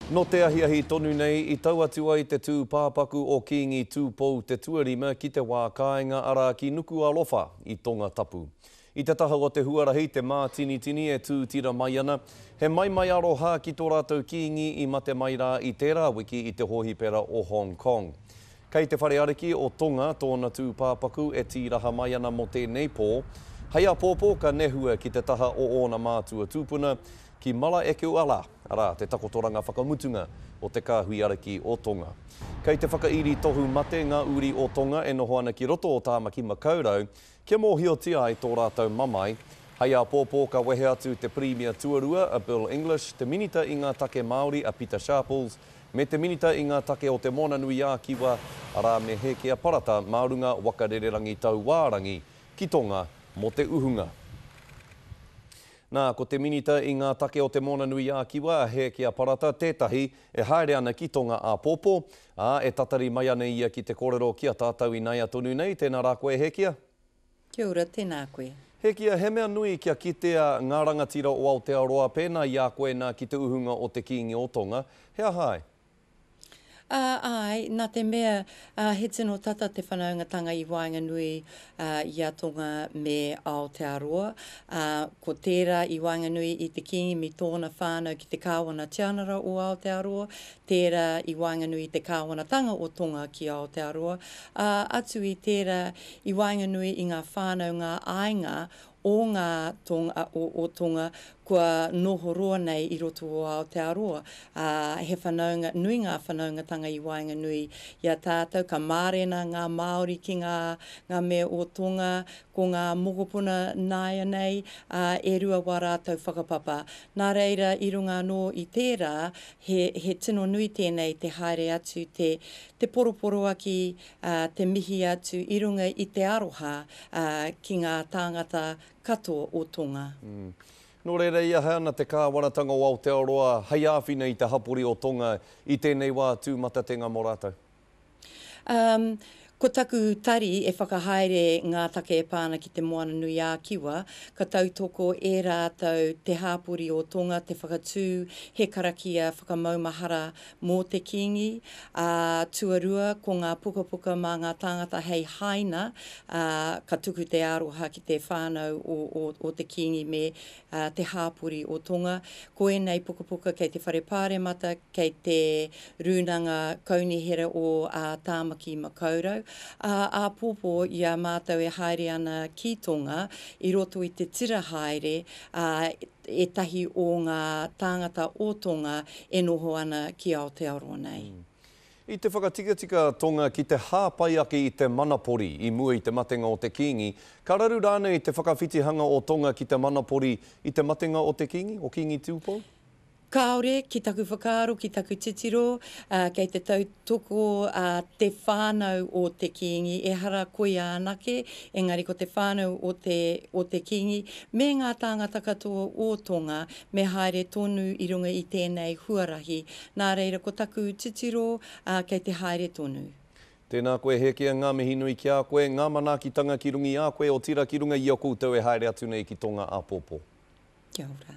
Nō te ahiahi tonu nei i tau atu ai te tūpāpaku o Kīngi Tūpou te tuarima ki te wā kāinga arā ki Nukualofa i Tongatapu. I te taha o te huarahi te mātinitini e tū tira mai ana, he maimai aroha ki tō rātou kīngi i mate mai rā i tērā wiki i te hōhipera o Hong Kong. Kei te whare ariki o Tonga tōna tūpāpaku e tīraha mai ana mō tēnei pō. Hei āpōpō ka nehua ki te taha o ōna mātua tūpuna, ki Malaekeuala, arā, te takotoranga whakamutunga o te kāhui ariki o Tonga. Kei te whakairi tohu mate ngā uri o Tonga e noho ana ki roto o Tāmaki Makaurau kia mōhiotia ai tō rātou mamae. Hei āpōpō ka wehe atu te Pirimia Tuarua a Bill English, te Minita i ngā Take Māori a Pita Sharples, me te Minita i ngā Take o Te Moananui-ā-Kiwa, arā, me Hēkia Parata mā runga waka rererangi tauwārangi ki Tonga mō te uhunga. Nā, ko te Minita i ngā Take o Te Moananui-ā-Kiwa, a Hēkia Parata, tētahi e haere ana ki Tonga āpōpō, ā, e tatari mai ana ia ki te kōrero ki a tātou ināia tonu nei. Tēnā rā koe, Hēkia. Kia ora, tēnā koe. Hēkia, he mea nui kia kitea ngā rangatira o Aotearoa pēnā i a koe nā ki te uhunga o te Kīngi o Tonga. He aha ai? Ā, āe, nā te mea, ā, he tino tata te whanaungatanga i waenganui, ā, i a Tonga me Aotearoa, ā, ko tērā i waenganui i te Kīngi me tōna whānau ki te Kāwana Tianara o Aotearoa, tērā i waenganui i te Kāwanatanga o Tonga ki Aotearoa, ā, atu i tērā i waenganui i ngā whānau ngā āinga o ngā Tonga, o, o Tonga kua noho roa nei i roto o Aotearoa, ā, he whanaunga, nui ngā whanaungatanga i waenganui i a tātou, ka mārena ngā Māori ki ngā, ngā mea o Tonga, ko ngā mokopuna nāianei, ā, e rua wā rātou whakapapa. Nā reira, i runga anō i tērā, he, he tino nui tēnei te haere atu, te, te poroporoaki, ā, te mihi atu i runga i te aroha, ā, ki ngā tāngata katoa o Tonga. Nō reira, i aha ana te kāwanatanga o Aotearoa hei āwhina i te hapori o Tonga i tēnei wā tūmatatenga mō rātou? Um, ko taku tari e whakahaere ngā take e pā ana ki Te Moana-nui-ā-Kiwa, ka tautoko e rātou te hāpori o Tonga te whakatū he karakia whakamaumahara mō te Kīngi, ā, tuarua, ko ngā pukapuka mā ngā tāngata hei haina, ā, ka tuku te aroha ki te whānau o, o, o te Kīngi me, ā, te hāpori o Tonga. Ko ēnei pukapuka kei te Whare Pāremata, kei te Rūnanga Kaunihera o, ā, Tāmaki Makaurau. Ā, āpōpō i a mātou e haere ana ki Tonga, i roto i te tira haere, ā, ētahi o ngā tāngata o Tonga e noho ana ki Aotearoa nei. I te whakatikatika a Tonga ki te hāpai ake i te manapori i mua i te matenga o te Kīngi, ka raru rānei te whakawhitihanga o Tonga ki te manapori i te matenga o te Kīngi, o Kīngi Tūpou? Kāore, ki taku whakaaro, ki taku titiro, kei te tautoko te whānau o te Kīngi, ehara koia anake, engari ko te whānau o te, o te Kīngi, me ngā tāngata katoa o Tonga, me haere tonu i runga i tēnei huarahi. Nā reira, ko taku titiro, kei te haere tonu. Tēnā koe Hēkia, ngā mihi nui ki a koe, ngā manaakitanga ki runga i a koe, otirā ki runga i a koutou e haere atu nei ki Tonga āpōpō. Kia ora.